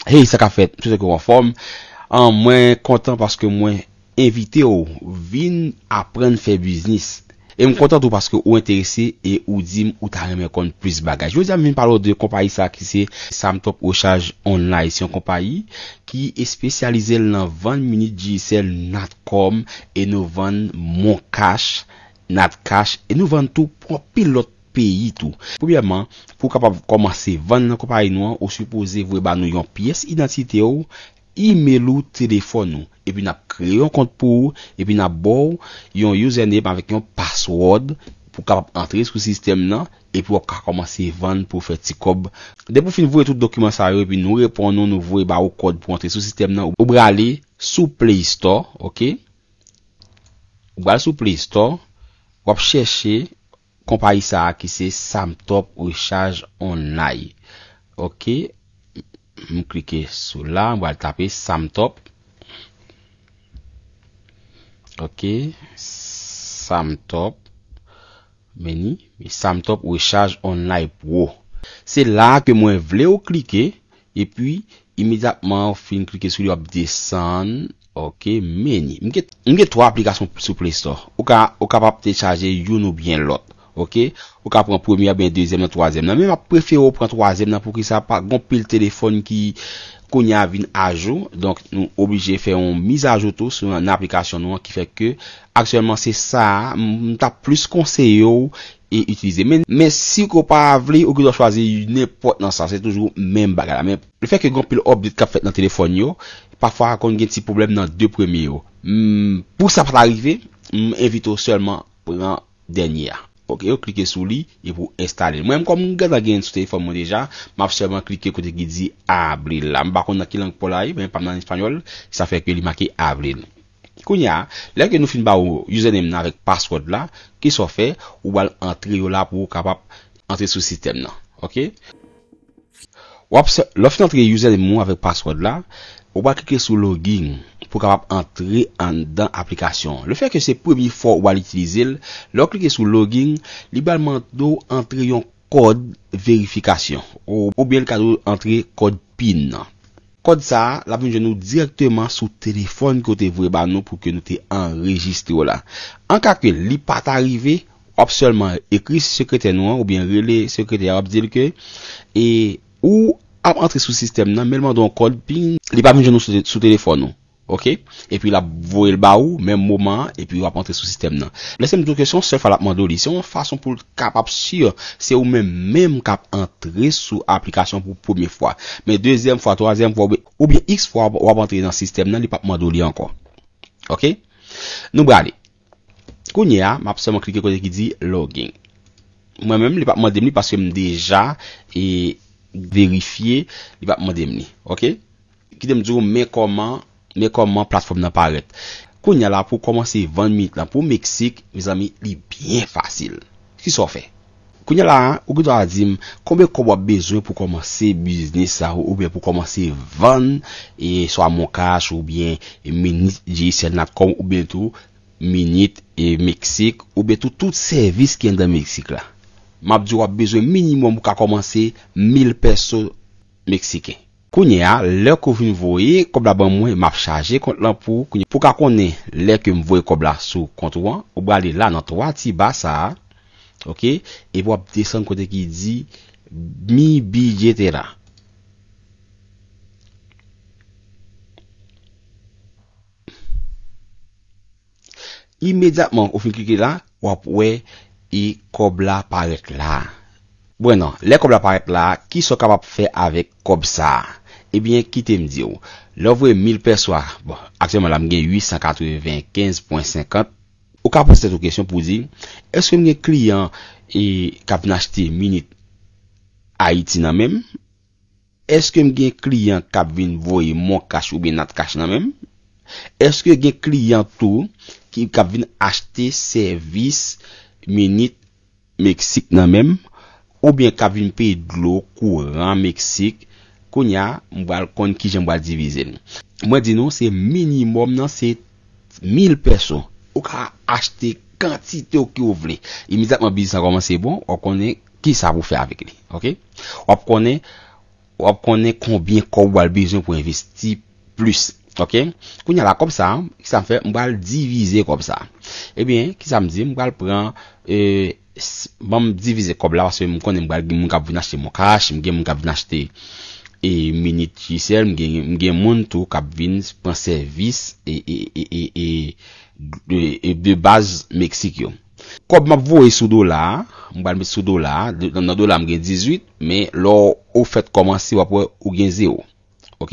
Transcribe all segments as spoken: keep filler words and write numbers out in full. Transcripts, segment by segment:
Hey, sa k ap fèt? M swete ke w anfòm. An, mwen kontan paske mwen envite w vin aprann fè biznis. E m kontan tou paske ou enterese e ou di m ou ta renmen konn plis bagay. Jodi a, m vin pale w de konpayi sa ki se Samtop Recharge Online. Se yon konpayi ki espesyalize l nan vann minit Digicel Natcom e nou vann Mon Cash, Natcash e nou vann tou pou anpil lòt peyi tou. Premyèman, pou w kapab kòmanse vann nan konpayi nou an, ou sipoze voye ba nou yon pyès idantite w, imèl ou, telefòn ou. Epi n ap kreye yon kont pou ou, epi n ap ba w yon username avèk yon password pou w kapab antre sou sistèm nan, epi w ap ka kòmanse vann pou w fè ti kòb. Depi w fin voye tout dokiman sa yo, epi nou reponn ou, nou voye ba ou kòd pou w antre sou sistèm nan, ou prale sou Play Store, oke? Ou pral sou Play Store, w ap chèche konpayi sa a ki se Samtop Recharge Online. Oke, m klike sou la, m pral tape Samtop. Oke, Samtop. Meni, Samtop Recharge Online Pro. Se la ke mwen vle w klike, epi imedyatman w fin klike sou li, w ap desann. Oke, meni. M gen, m gen twa aplikasyon sou Play Store. Ou ka, ou kapab telechaje youn oubyen lòt. Oke? Ou ka pran premye oubyen dezyèm nan, twazyèm nan. Men m ap prefere w pran twazyèm nan, poukisa? Pa gon pil telefòn ki kounye a vin ajou. Donk, nou oblije fè yon mizajou tou sou nan aplikasyon nou an ki fè ke aktyèlman se sa a, m, m t ap plis konseye w e itilize. Men, men si ke w pa vle, ou gen dwa chwazi nenpòt nan sa. Se toujou menm bagay la. Men lefètke gen anpil update k ap fèt nan telefòn yo, pafwa konn gen ti pwoblèm nan de premye yo. Hmm, pou sa pa ta rive, m envite w sèlman pran dènye a. Oke, ou klike sou li epi w enstale l. Mwen menm, kòm m gentan gen l sou telefòn mwen deja, m ap sèlman klike kote ki di abrir la. M pa konn nan ki lang pa w la ye, men pa m nan espanyòl, sa fè ke li make abrir. Kounye a, lè ke nou fin ba ou username nan avèk password la, kisa w fè? Ou pral antre yo la pou w kapab antre sou sistèm nan. Oke? W ap sè-, lè w fin antre username ou avèk password la, ou pral klike sou login pou w kapab antre anndan aplikasyon an. Lefètke se premye fwa ou pral itilize l, lè w klike sou login, li pral mande w antre yon kòd verifikasyon, ou, oubyen l ka di w antre kòd pin nan. Kòd sa a, l ap vin jwenn ou dirèkteman sou telefòn ke w te voye ba nou pou ke nou te anrejistre w la. An ka ke li pa ta rive, w ap sèlman ekri sekretè nou an oubyen rele sekretè a, w ap di l ke, e, ou ap antre sou sistèm nan, men l mande w yon kòd pin, li pa vin jwenn ou sou, sou telefòn ou. Oke? Epi l ap voye l ba ou menm moman an, epi w ap antre sou sistèm nan. Lè se m di w ke se yon sèl fwa l ap mande w li. Se yon fason pou l kapab si se ou menm menm k ap antre sou aplikasyon pou premye fwa. Men dezyèm fwa, twazyèm fwa, oubyen, oubyen x fwa w ap antre nan sistèm nan, li p ap mande w li ankò. Oke? Nou prale. Kounye a, m ap sèlman klike kote ki di login. Mwen menm, li p ap mande m li paske m deja, e, verifye, li p ap mande m li. Oke? Kite m di w, men kòman, men kòman platfòm nan parèt. Kounye a la, pou w kòmanse vann minit lan pou Meksik, mezanmi, li byen fasil. Kisa w fè? Kounye a la, ou gen dwa di m, konbyen kòb w ap bezwen pou kòmanse biznis sa, oubyen pou kòmanse vann, e, swa Mon Cash, oubyen minit Digicel Natcom, oubyen tou minit, e, Meksik, oubyen tou tout sèvis ki anndan Meksik la. M ap di w, w ap bezwen minimòm pou w ka kòmanse mil pèso meksiken. Kounye a, lè ke w fin voye kòb la ban mwen, m ap chaje kont lan pou ou. Kounye, pou w ka konnen lè ke m voye kòb la sou kont ou an, ou prale la nan twa ti ba sa a, oke? Epi w ap desann kote ki di Mi Billetera. Imedyatman ou fin klike la, w ap wè e kòb la parèt la. Bon, non, lè kòb la parèt la, kisa w kapab fè avèk kòb sa a? Ebyen, kite m di w. Lè w voye mil pèso a, bon, aktyèlman la, m gen uit san katrevenkenz pwen senkant. Ou ka poze tèt ou kesyon pou w di, èske m gen kliyan, e, k ap vin achte minit Ayiti nan men m? Èske m gen kliyan k ap vin voye Mon Cash oubyen Nat Cash nan men m? Èske gen kliyan tou ki, k ap vin achte sèvis minit Meksik nan men m? Oubyen k ap vin peye dlo, kouran Meksik? Kounye a, m pral konn kijan m pral divize l. Mwen di nou, se minimòm nan, se mil pèso. Ou ka achte kantite w ke w vle. Imedyatman biznis lan kòmanse bon, w ap konnen kisa pou w fè avèk li. Oke? W ap konnen w ap konnen konbyen kòb w al bezwen pou envesti plis. Ok? Kounye a la, kòb sa, ki sa m fè? M pral divize kòb sa. Ebyen, ki sa m di? M pral pran, e, s- ban m divize kòb la, paske m konnen m pral gen moun k ap vin achte MonCash, m gen moun k ap vin achte, e, minit Digicel, m gen, m gen moun tou k ap vin pran sèvis, e, e, e, e, e, de, e de baz Meksik yo. Kòb m ap voye sou dola a, m pral met sou dola a, de- nan dola m gen dizuit, men lè w fèt kòmanse, w ap wè ou gen zewo. Ok?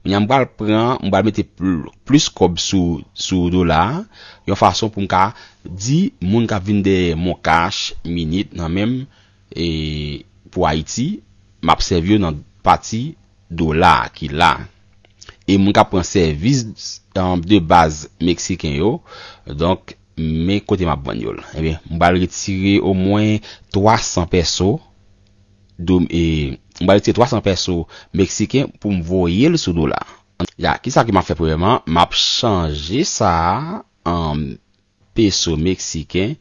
Kounye a m pral pran, m pral mete pl- plis kòb sou, sou dola a, yon fason pou m ka di moun k ap vin dèyè MonCash, minit nan men m, e pou Ayiti, m ap sèvi yo nan pati dola a ki la. E moun k ap pran sèvis, um, de baz meksiken yo, donk, men kote m ap vann yo l. Ebyen, m pral retire omwen twa san pèso, do- e, m pral retire twa san pèso meksiken pou m voye l sou dola. Ya, ki sa ke m ap fè premyèman? M ap chanje sa a an peso meksiken,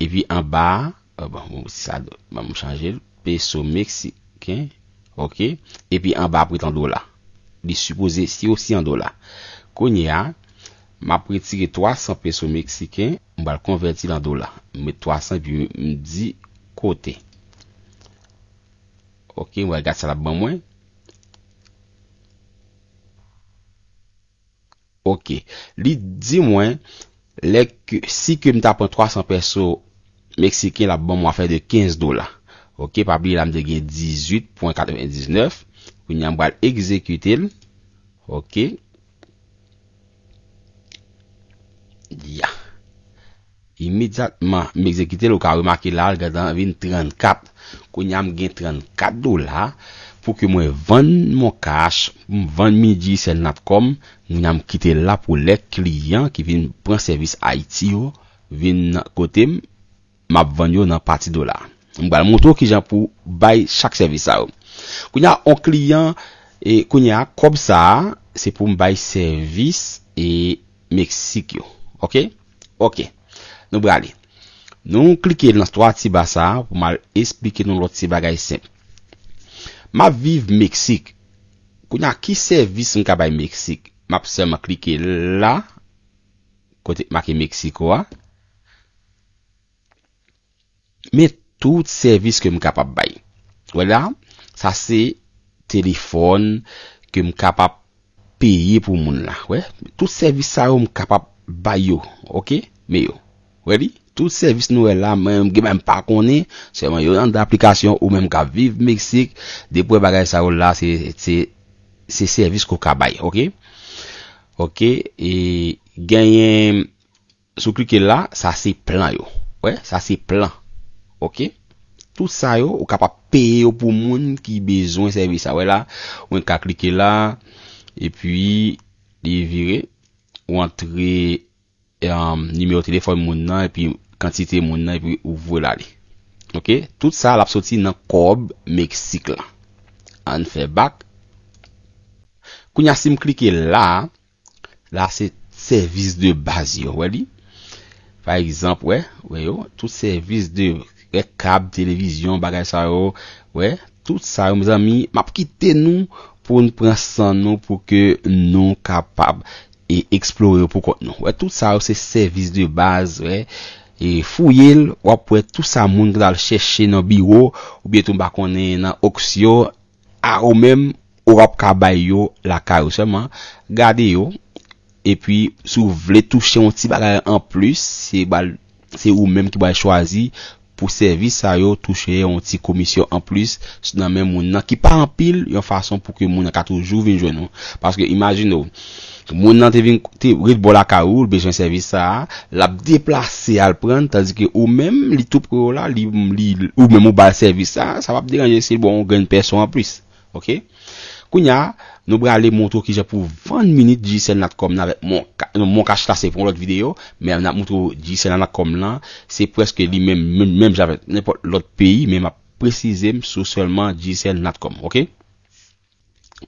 epi anba a, euh, bon, bon, si sa do- ban m chanje l, peso meksiken, ok, epi anba ap ret an dola. Li sipoze si osi an dola. Kounye a, m ap retire twa san peso meksiken, m pral konvèti l an dola. M met twa san epi m di kote. Ok, m pral gade sa l ap ban mwen. Ok. Li di mwen, lè ke, si ke m ta pran twa san pèso meksiken, l ap ban mwen afè de kenz dola. Ok, pa bliye la m te gen dizuit pwen katrevendiznèf. Kounye a m pral egzekite l. Ok. Ya. Imedyatman m egzekite l, ou ka remake la, l gentan vin trannkat. Kounye a m gen trannkat dola pou ke mwen vann MonCash, m vann mini Digicel Natcom, kounye a m kite l la pou lè kliyan ki vin pran sèvis Ayiti yo vin kote m, m ap vann yo nan pati dola. M pral montre w kijan pou bay chak sèvis sa yo. Kounye a, on kliyan, e kounye a, kòb sa a, se pou m bay sèvis e Meksik yo. Ok? Ok. Nou prale. Nou klike nan twa ti ba sa a pou m al esplike nou lòt ti bagay senp. M ap viv Meksik. Kounye a, ki sèvis m ka bay Meksik? M ap sèlman klike la, kote k make Meksiko a. Men tout sèvis ke m kapab bay. Wè la, sa se telefòn ke m kapab peye pou moun la. Wè, tout sèvis sa yo m kapab bay yo. Ok? Men yo. Wè li? Tout sèvis nou wè la, mwen menm gen bagay m pa konnen, sèlman yo anndan aplikasyon ou menm k ap viv Meksik, depi w wè bagay sa yo la, se, se, se sèvis ke w ka bay, ok? Ok, e genyen, si w klike la, sa se plan yo. Wè, sa se plan. Ok? Tout sa yo, ou kapab peye yo pou moun ki bezwen sèvis sa. Wè la, ou ka klike la, epi li vire, ou antre, um, nimewo telefòn moun nan, epi kantite moun nan, epi ou voye l ale. Ok? Tout sa, l ap soti nan kòb Meksik la. Ann fè bak. Kounye a, si m klike la, la se sèvis de baz yo, wè li. Pa egzanp, wè, wè yo, tout sèvis de, wè, kab, televizyon, bagay sa yo, wè, tout sa yo, mezanmi, m ap kite nou pou n pran san nou pou ke nou kapab e eksplore yo pou kont nou. Wè, tout sa yo se sèvis de baz, wè, e fouye l, w ap wè tout sa moun ki t al chèche nan biwo, oubyen tou m pa konnen nan oksyon, a ou menm, ou ap ka bay yo lakay ou sèlman. Gade yo, epi si w vle touche yon ti bagay anplis, se bal, se ou menm ki pral chwazi pou sèvis sa yo touche yon ti komisyon anplis nan men moun nan ki pa anpil, yon fason pou ke moun nan ka toujou vin jwenn ou. Paske imajine w, moun nan te vin, te ret bò lakay ou, l bezwen sèvis sa a, l ap deplase al pran, tandike ou menm, li tou pre w la, li, li, ou menm ou ba l sèvis sa a, sa p ap deranje si l ba w yon grenn pèso anplis. Ok? Kounye a, nou prale montre w kijan pou vann minit Digicel Natcom nan avèk Mon, Mon Cash la, se pou yon lòt videyo, men n ap montre w Digicel Natcom lan, se prèske li menm, menm, menm jan avèk nenpòt lòt peyi, men m ap presize m sou sèlman Digicel Natcom, ok?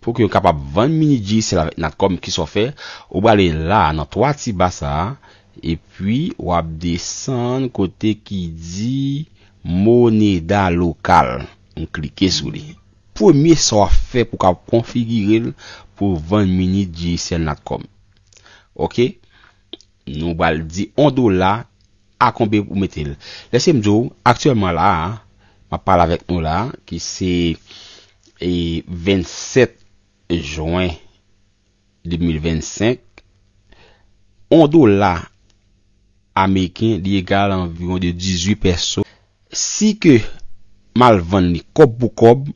Pou ke w kapab vann mini Digicel avèk Natcom, kisa w fè? Ou prale la nan twa ti ba sa a, epi w ap desann kote ki di moneda lokal. M klike sou li. Premye sa w ap fè pou w ka konfigire l pou w vann minit Digicel Natcom. Ok? Nou pral di yon dola a konbyen pou mete l. Lèse m di w, aktyèlman la a, m ap pale avèk nou la a, ki se e, vennsèt jen de mil vennsenk, yon dola ameriken, li egal anviwon de dizuit pèso. Si ke m al vann li kòb pou kòb,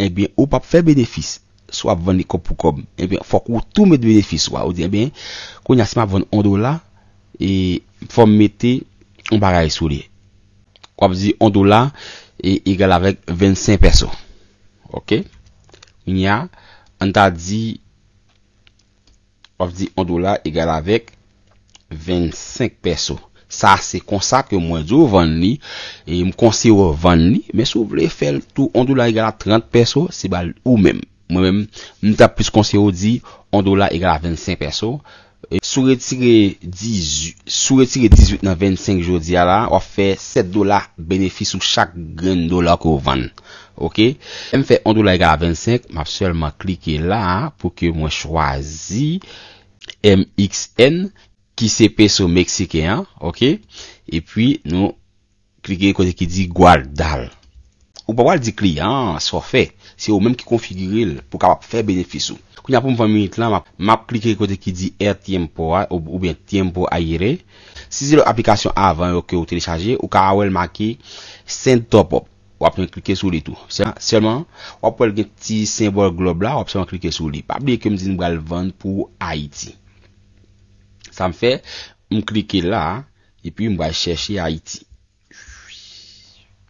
ebyen, ou p ap fè benefis. Si w ap vann li kòb pou kòb, ebyen, fòk ou tou met benefis ou a. Ou di, ebyen, kounye a, si m ap vann yon dola, e fò m mete yon bagay sou li. W ap di yon dola e egal avèk vennsenk pèso. Ok? Kounye a, ann ta di, w ap di yon dola egal avèk vennsenk pèso. Sa se konsa ke mwen di w vann li, e m konseye w vann li, men si w vle fè l tou yon dola egal a trant pèso, se ba l ou menm. Mwen menm, m t ap plis konseye w di yon dola egal a vennsenk pèso. E si w retire dizuit, si w retire dizuit nan vennsenk jodi a la, w ap fè sèt dola benefis sou chak grenn dola ke w vann. Ok? Lè m fè yon dola egal a vennsenk, m ap sèlman klike la a pou ke mwen chwazi M X N, ki se peso meksiken an, ok? Epi nou klike kote ki di guardar. Ou pa pral di kliyan an sa w fè. Se ou menm ki konfigire l pou w kapab fè benefis ou. Kounye a pou m vann minit lan, m ap, m ap klike kote ki di El Tiempo a, ou, oubyen Tiempo Ayer. Si se lòt aplikasyon avan yo ke w telechaje, ou ka wè l make Send Top Up. W ap jwenn klike sou li tou. Sè-, sèlman, w ap wè l gen ti senbòl glòb la, w ap sèlman klike sou li. Pa bliye ke m di nou pral vann pou Ayiti. Sa m fè, m klike la, epi m pral chèche Ayiti.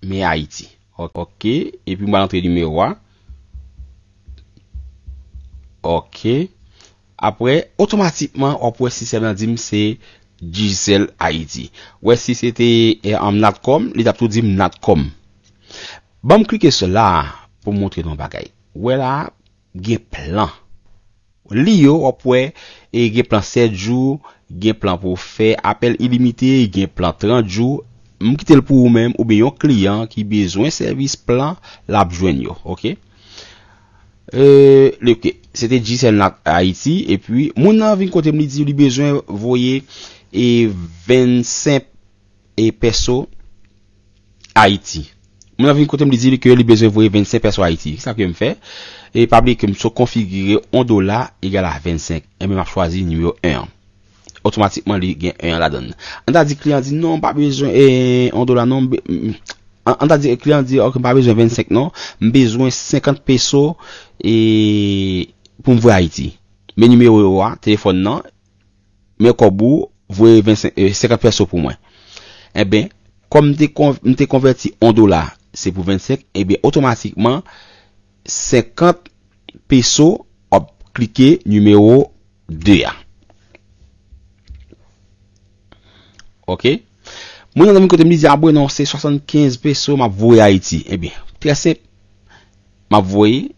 Men Ayiti. Ok, epi m pral antre nimewo a. Ok. Apre, otomatikman, w ap wè sistèm nan di m se Digicel Ayiti. Wè si se te, eh, Natcom, li t ap tou di m Natcom. Ban m klike sou la pou m montre nou yon bagay. Wè la, gen plan. Li yo, w ap wè, e gen plan sèt jou, gen plan pou w fè apèl ilimite, gen plan trant jou. M kite l pou ou menm, oubyen yon kliyan ki bezwen sèvis plan, l ap jwenn yo, ok? E, ok, se te Digicel Nat Ayiti, epi moun nan vin kote m, li di li bezwen voye, e, vennsenk e peso Ayiti. Moun nan vin kote m, li di li ke li bezwen voye vennsenk peso Ayiti. Kisa ke m fè? E pa bliye ke m sot konfigire yon dola egal a vennsenk. Enben, m ap chwazi nimewo en an. Otomatikman, li gen en an ladan l. Ann ta di kliyan di, "Non, m pa bezwen, e, yon dola, non." M be-, m, an, ann ta di kliyan di, "Ok, m pa bezwen vennsenk, non. M bezwen senkant peso, e, pou m voye Ayiti." Men nimewo a, telefòn nan, men kòb ou, voye vennsenk, e, senkant peso pou mwen. Enben, kòm m te kon-, m te konvèti yon dola, se pou vennsenk, enben, otomatikman, senkant peso, w ap klike nimewo de a. Ok? Moun nan vin kote m, li di, "A, bon, non, se swasannkenz peso m ap voye Ayiti." Enben, trè senp, m ap voye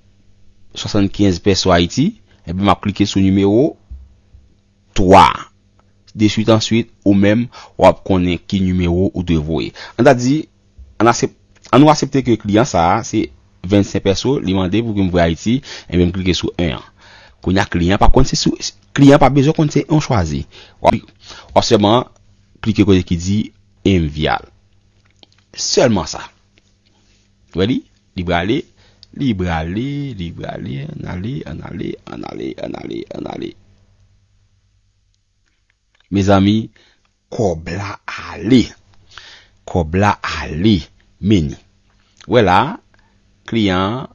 swasannkenz peso Ayiti, enben, m ap klike sou nimewo twa. Deswit answit, ou menm, w ap konnen ki nimewo ou dwe voye. Ann ta di, ann asep-, ann nou aksepte ke kliyan sa a, se vennsenk peso, li mande pou ke m voye Ayiti, enben m klike sou en an. Kounye a, kliyan pa konn se sou, kliyan pa bezwen konn se yon chwazi. W ap, w ap sèlman klike kote ki di enviar. Sèlman sa. Wè li? Li prale, li prale, li prale, ann ale, ann ale, ann ale, ann ale, ann ale. Mezanmi, kòb la ale. Kòb la ale. Men ni. Wè la, kliyan an,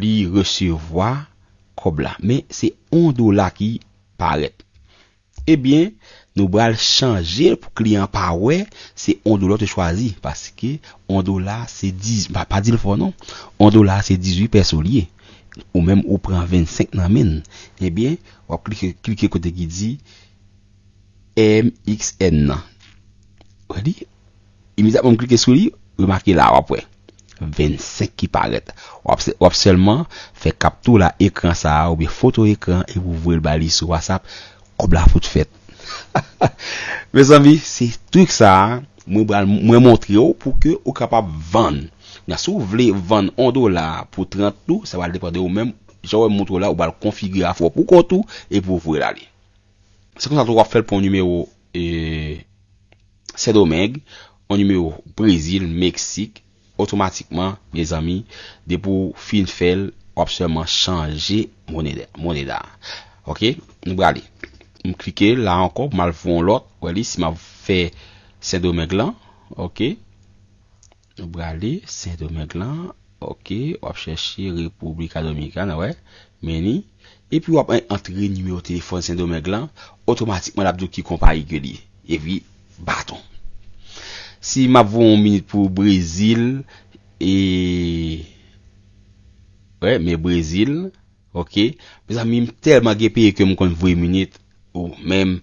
li resevwa kòb la. Men se yon dola ki parèt. Ebyen, nou pral chanje l pou kliyan an pa wè se yon dola w te chwazi, paske yon dola se diz, pa, pa di l fò non. Yon dola se dizuit peso li ye. Ou menm ou pran vennsenk nan men l. Ebyen, w ap klike, klike kote ki di M X N nan. Wè li? Imedyatman m klike sou li, remake la, w ap wè vennsenk ki parèt. W ap sè-, w ap sèlman fè kaptura ekran sa a, oubyen foto ekran, epi w voye l ba li sou WhatsApp, kòb la fout fèt. Mezanmi, se trik sa a, mwen pral, mwen montre w pou ke ou kapab vann. Kounye a, si w vle vann yon dola pou trant tou, sa va depann de ou menm. Jan w wè m montre w la, ou pral konfigire afè w pou kont ou epi w voye l ale. Se konsa tou w ap fè l pou yon nimewo e, Sendomeng, yon nimewo Brezil, Meksik, otomatikman, mezanmi, depi w fin fè l, w ap sèlman chanje moneda. Moneda. Ok? Nou prale. M klike la ankò pou m al fè yon lòt. Wè li, si m ap fè Sendomeng lan. Ok? Nou prale Sendomeng lan. Ok, w ap chèche República Dominicana, wè. Men li. Epi w ap antre nimewo telefòn Sendomeng lan. Otomatikman, l ap di w ki konpayi ke li ye. Epi, baton. Si m ap voye yon minit pou Brezil, e, wè, men Brezil, ok. Mezanmi, m tèlman gen peyi ke m konn voye minit, ou menm,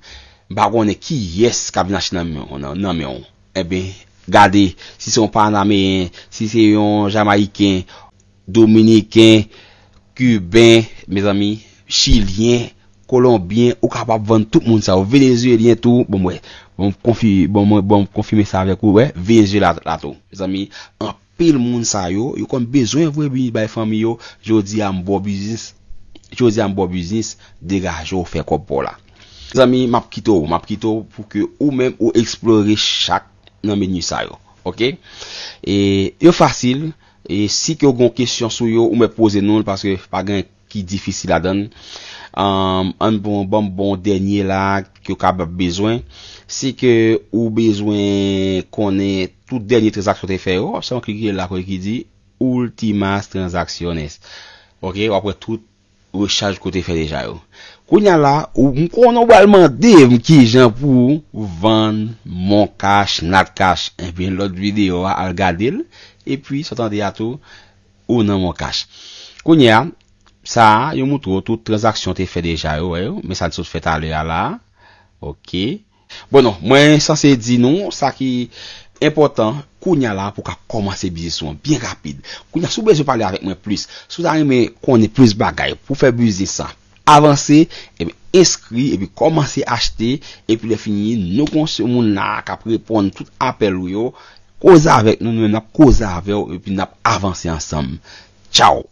m pa konnen kiyès k ap vin achte nan men w, nan, nan men w. Enben, gade, si se yon Panameyen, si se yon Jamayiken, Dominiken, Kiben, mezanmi, Chilyen, Kolonbyen, ou kapab vann tout moun sa yo. Venezyelyen tou, bon, mwen, bon, konfi, bon, mwen, bon, konfime sa avèk ou, wè, Venezyela la tou. Mezanmi, anpil moun sa yo, yo konn bezwen voye minit bay fanmi yo, jodi a m ba w biznis, jodi a m ba w biznis, degaje w fè kòb pa w la. Mezanmi, m ap kite w, m ap kite w pou ke ou menm ou eksplore chak nan meni sa yo. Ok? E yo fasil, e si ke w gen kesyon sou yo, ou mèt poze nou l, paske pa gen ki difisil ladan l. Ann, ann bon, ban m bon dènye la ke w kapab bezwen. Si ke ou bezwen konnen tout dènye tranzaksyon te fè yo, w ap sèlman klike la kote ki di Últimas Transacciones. Ok, w ap wè tout rechaj ke w te fè deja yo. Kounye a la, ou, m konnen w pral mande m kijan pou vann Moncash, Natcash. Ebyen, lòt videyo a, al gade l, epi sa w tande a tou, ou nan Moncash. Kounye a, sa a, yo montre w tout tranzaksyon te fè deja yo, wè yo, men sa n sot fè talè a la. Ok. Bon, non, mwen sanse di nou, sa ki enpòtan, kounye a la pou w ka kòmanse biznis ou an byen rapid. Kounye a, si w bezwen pale avèk mwen plis, si w ta renmen konnen plis bagay pou fè biznis sa avanse, ebyen, enskri, epi kòmanse achte, epi lè fini, nou gon se moun la k ap reponn tout apèl ou yo, koze avèk nou, nou menm n ap koze avè w, epi n ap avanse ansanm. Tchaw!